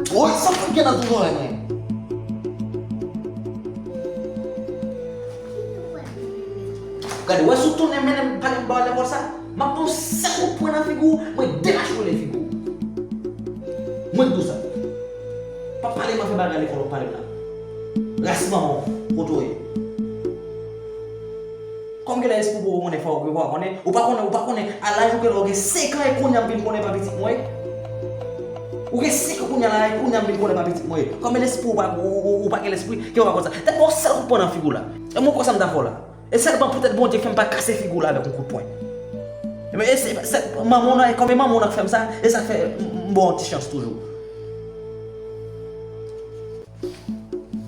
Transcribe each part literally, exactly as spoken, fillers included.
Woy, sa fout gen nan tout zòrèy mwen. Gade, wè si w tounen mennen m pale m ba w lekòl sa, m ap pran yon sèl kout pwen nan figi w, mwen derache w nan figi w. Mwen k di w sa. Pa pale m afè bagay lekòl w ap pale m la. Ras manman w, kote w ye? Kòm genlè espri w poko konnen, fò w pa konnen. Ou pa konnen, ou pa konnen, a laj ou genlè, ou gen senk an e kounye a m vin konnen pa pitit mwen. Ou gen senk an kounye a la e kounye a m vin konnen pa pitit mwen. Kòm lespri w pa, ou, ou, ou pa gen lespri, ke w pa konn sa. Tèt mwen yon sèl kout pwen nan figi w la. E mwen konsa m ta fè w la. E sèlman poutèt Bondye fè m pa kase figi w la avèk yon kout pwen. Ebyen, e se, se manman w nan, e kòm e manman w nan k fè m sa, e sa k fè m, m ba w yon ti chans toujou.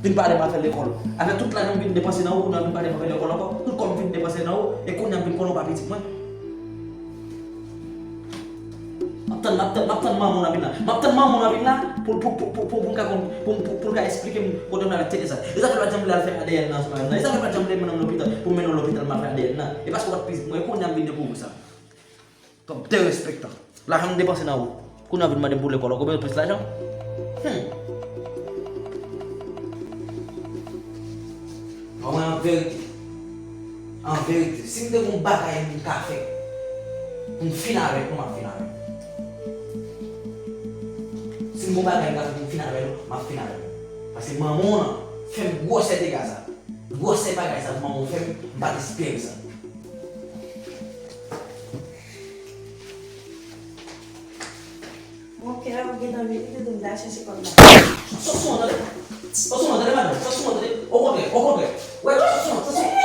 Vin pale m afè lekòl. Afè tout lajan m vin depanse nan ou, kounye a vin pale m afè lekòl ankò. Tout kòb m vin depanse nan ou, e kounye a m vin konnen w pa pitit mwen. M ap tann, m ap tann, m ap tann manman w nan vin la. M ap tann manman w nan vin la pou, pou, pou, pou, pou, pou m ka konn, pou, pou, pou l ka eksplike m kote m avèk tete sa. E sa fè l pa t janm vle al fè A D N nan sou lajan nan. E sa fè l pa t janm vle mennen m lopital pou m mennen w lopital m al fè A D N nan. E paske w pa t pitit mwen, e kounye a m vin dekouvri sa. Kòm derespektan. Lajan m depanse nan ou. Kounye a vin mande m pou lekòl, ou konprann plis lajan? Hmm. Bon, mwen, an verite, an verite, si m te gon bagay m ka fè pou m fin avèk ou, m ap fin avèk ou. Si m gon bagay m ka fè pou m fin avèk ou, m ap fin avèk ou. Paske manman w nan fè m gwosè dega sa. Gwosè bagay sa manman w fè m, m pa t espere sa. Mon kè, ou gentan vin, ou te di m t al chèche kòb la. Sòs sou mwen, tande. Sòs sou mwen, tande, madanm. Sòs sou mwen, tande. Okontrè, okontrè. Wè, sòs sou mwen, sòs sou mwen.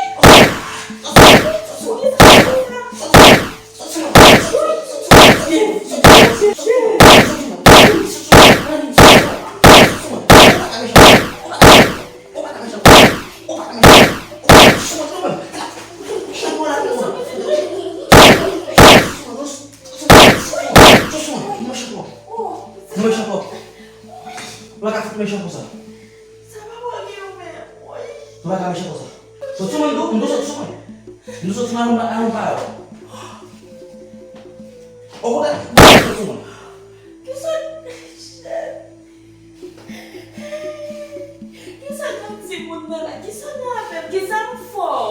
Ou pa ka fout mechan konsa. Sa pa pral gen yon men, woy. Ou pa ka mechan konsa. Sot sou mwen, m di w, m di w sot sou mwen. M di w sot sou mwen, avan m pa, avan m pa wè w. Okontrè, m di w sot sou mwen. Kisa, kisa nan timoun nan la? Kisa nan afè m? Kisa m fè w?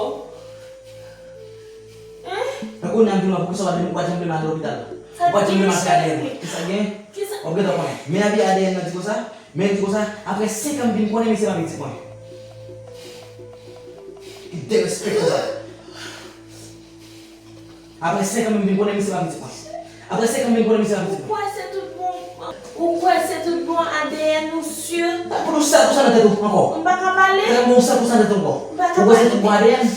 Hein? Men kounye a m vin wè poukisa w pa t janm, w pa t janm vle m al lopital. Ou pa t janm vle m al fè A D N. Kisa gen? Kisa? W ap gentan konnen. Men avi A D N nan di konsa, men di konsa, apre senk an m vin konnen misye pa pitit mwen. Ki derespektan sa. Apre senk an m vin konnen misye pa pitit mwen. Apre senk an m vin konnen misye pa pitit mwen. Ou kwè se tout bon? Ou kwè se tout bon A D N ou si? Pou nou sèl konsa nan tèt ou ankò. M pa ka pale. Fè bon sèl konsa nan tèt ou ankò. M pa ka pale. Ou kwè se tout bon A D N?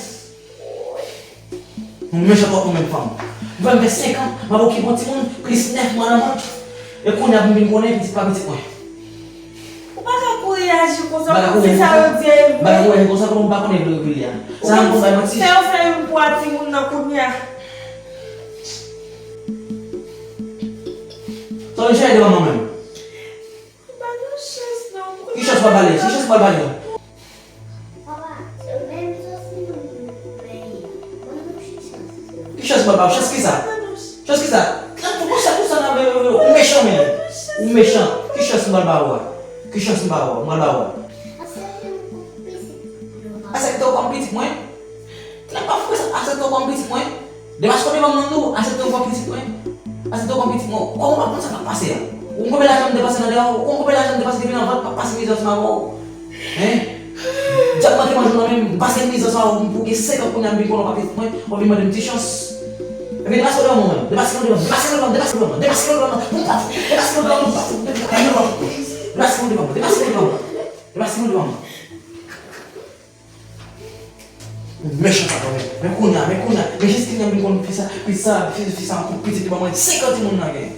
Ou mechan twòp ou menm fanm. M fè m fè senk an, m ap okipe yon timoun plis nèf mwa nan vant. E kounye a pou m vin konnen pitit pa pitit mwen. Ou pa ka kouri aji konsa, kòmsi sa yo di a e vre. M pa ka kouri aji konsa, kòm m pa konnen vre ou vin li a. Sa m konn bay manti. Fè yo fè youn pou a timoun nan kounye a. Sa w vin chèche devan mwen menm? Ou pa nan chans non. Ki chans w ap pale? Ki chans w ap pale? Papa, se menm sòs li menm pou nou peye. Ban nou ti chans. Ki chans m ap ba w? Chans kisa? Chans kisa? Lan pou konsa, konsa nan, ou mechan, men. Ou mechan. Ki chans m pral ba ou a? Ki chans m ba ou a? M pral ba ou a? Aksepte m kòm pitit. Aksepte w kòm pitit mwen? Lan pa fou sa, aksepte w kòm pitit mwen? Demaske w devan m nan tou, aksepte w kòm pitit mwen? Aksepte w kòm pitit mwen? Kòman w pa konn sa k ap pase a? Ou konn konbyen lajan m depanse nan dèyè w? Ou konn konbyen lajan m depanse depi nan vant, m ap pase mizè ansanm avè w? Hein? Dyab manke manje w nan men m, m pase mizè sa w pou gen senk an kounye a m vin konnen w pa pitit mwen, w ap vin mande m ti chans. Ebyen, demaske w devan mwen, demaske w devan mwen, demaske w devan mwen, demaske w devan mwen, demaske w devan mwen, demaske w devan mwen, demaske w devan mwen, demaske w devan mwen, demaske w devan mwen. Mechan sa kanmenm. Men kounye a, men kounye a, men jiskilè m vin konn fi sa, fi sa, fi, fi sa ankò pitit li ban mwen senk an timoun nan gen.